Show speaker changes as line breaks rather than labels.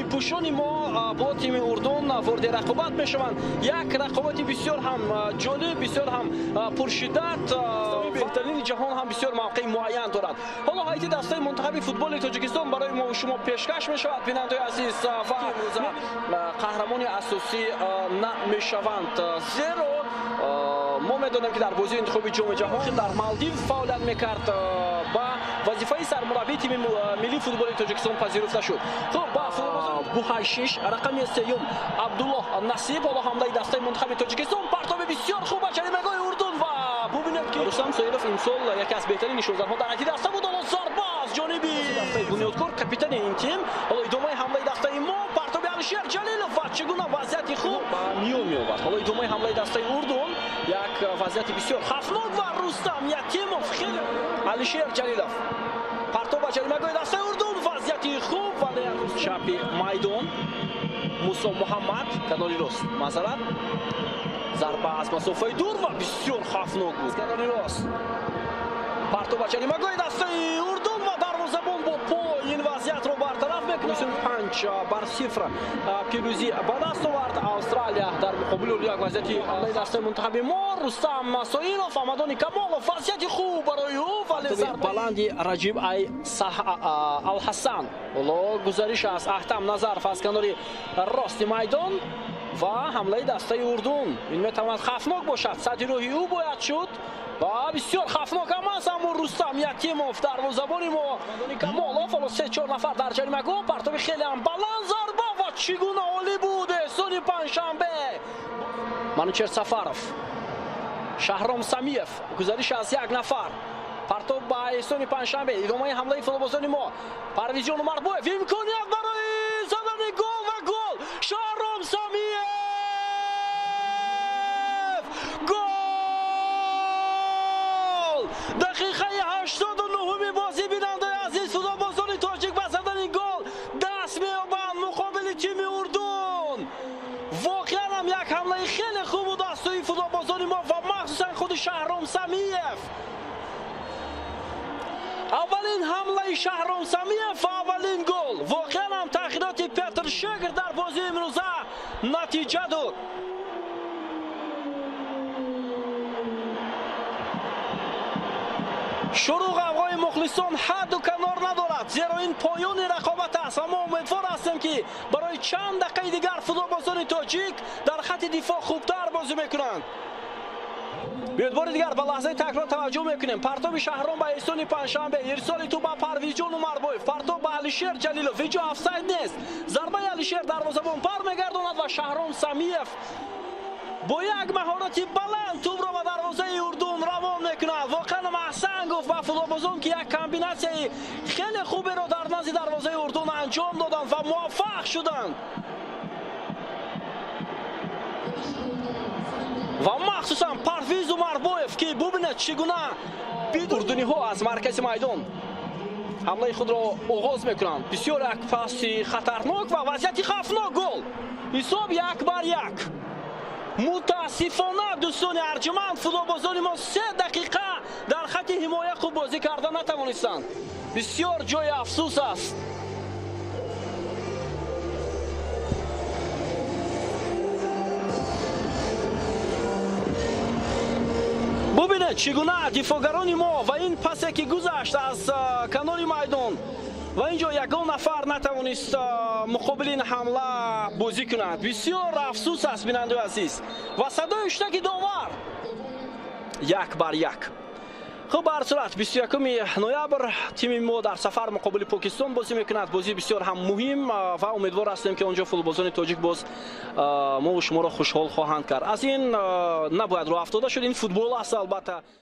Зиреҳпӯшони мо бо тими Урдун ворди рақобат мешаванд. Як рақобати бисёр ҳам ҷолиб, бисёр ҳам пуршиддат. Беҳтарини ҷаҳон ҳам бисёр мавқеи муайян дорад. Ҳоло ҳайати дастаи мунтахаби футболи Тоҷикистон барои мо шумо пешкаш мешавад, бинандаои азиз, ва имрӯза қаҳрамони асосӣ намешаванд, зеро мо медонем, ки дар бозии интихоби ҷоми ҷаҳон дар Малдив фаъолият мекард, ба вазифаи сармураббии тими миллии футболи Тоҷикистон пазируфта шуд. Хуб, ба Буҳайшиш, рақами сеюм Абдуллоҳ Насиб. Ҳоло ҳамлаи дастаи мунтахаби Тоҷикистон, партоби бисёр хуб ба ҷаримагоҳи Урдун ва бубинед, ки Рустам Соиров имсол яке аз беҳтарин нишонзанҳо дар ҳайати даста буд. Ҳоло зарба аз ҷониби дастаи бунёдкор, капитани ин тим. Ҳоло идомаи ҳамлаи дастаи мо, партоби Алишер Ҷалилов ва чӣ гуна вазъияти хуб ба миён меовард. Ҳоло идомаи ҳамлаи дастаи Урдун, як вазъияти бисёр хавфнок ва Рустам Ятимов хеле. Алишер Ҷалилов, партоб ба ҷаримагоҳи дастаи Урдун, вазъияти хуб, вале чапи майдон Мусо Муҳаммад, канори рост, маъзарат, зарба аз масофаи дур ва бисёр хавфнок буд. Канори рост партоб ба ҷаримагоҳи дастаи Урдун ва дарвозабон бо по ин вазъиятро бартараф мекунад. 5-0 пирӯзӣ ба даст овард Австралия дар муқобили як вазъияти ҳамлаи дастаи мунтахаби мо. Рустам Соиров, Амадони Камолов, вазъияти хуб барои ӯ, вале баланди Раҷиб Ай Алҳасан. Ҳоло гузариш аз Аҳтам Назаров аз канори рости майдон ва ҳамлаи дастаи Урдун. Ин метавонад хавфнок бошад, садди роҳи ӯ бояд шуд ва бисёр хавфнок ҳам аст, аммо Рустам Ятимов, дарвозабони мо, Камолов. Ҳоло 3-4 нафар дар ҷаримагоҳ, партоби хеле ҳам баланд, зарба ва чӣ гуна олӣ буд Эҳсони Панҷшанбе. Манучер Сафаров, Шаҳром Самиев, гузариш аз як нафар, партоб ба Эҳсони Панҷшанбе. Идомаи ҳамлаи футболбозони мо, Парвизҷон Умарбоев, имконият барои задани гол ва гол! Шаҳром Самиев! Гол! Дақиқаи 89-уми бозӣ, бинандаи азиз, футболбозони тоҷик ба задани гол даст меёбанд муқобили тими Урдун. Воқеан ҳам як ҳамлаи хеле хуб буд аз сӯи футболбозони мо ва махсусан худи Шаҳром Самиев. Аввалин ҳамлаи Шаҳром Самиев ва аввалин гол. Воқеан ҳам тағйироти Петр Шегр дар бозии имрӯза натиҷа дод. Шурӯъ ғавғои мухлисон ҳадду канор надорад, зеро ин поёни рақобат аст ва мо умедвор ҳастем, ки барои чанд дақиқаи дигар футболбозони тоҷик дар хатти дифоъ хубтар бозӣ мекунанд. Биёед бори дигар ба лаҳзаи такрор таваҷҷӯҳ мекунем. Партоби Шаҳром ба Эҳсони Панҷшанбе, ирсоли тӯп ба Парвизҷон Умарбоев, партоб ба Алишер Ҷалилов. Ҳеҷ ҷо офсайд нест. Зарбаи Алишер дарвозабон бармегардонад ва Шаҳром Самиев бо як маҳорати баланд тӯбро ба дарвозаи Урдун равон мекунад. Воқеан аҳсан гуфт ба футболбозон, ки як комбинатсияи хеле хуберо дар назди дарвозаи Урдун анҷом доданд ва муваффақ шуданд. Ва махсусан Парвиз Умарбоев, ки бубинед чӣ гуна урдуниҳо аз маркази майдон ҳамлаи худро оғоз мекунанд. Бисёр як паси хатарнок ва вазъияти хавфнок, гол! Ҳисоб 1-1. Мутаассифона, дӯстони арҷуманд, футболбозони мо 3 дақиқа дар хатти ҳимоя хуб бозӣ карда натавонистанд. Бисёр ҷои афсӯс аст. Бубинед, чӣ гуна дифоъгарони мо ва ин пасе, ки гузашт аз канори майдон ва ин ҷо ягон нафар натавонист муқобили ин ҳамла бозӣ кунад. Бисёр афсӯс аст, бинандаи азиз, ва садои шутаки довар. 1-1. Хуб, ба ҳар сурат 21 ноябр тими мо дар сафар муқобили Покистон бозӣ мекунад. Бозии бисёр ҳам муҳим ва умедвор ҳастем, ки он ҷо футболбозони тоҷик боз мову шуморо хушҳол хоҳанд кард. Аз ин набояд роҳ афтода шуд, ин футбол аст, албатта.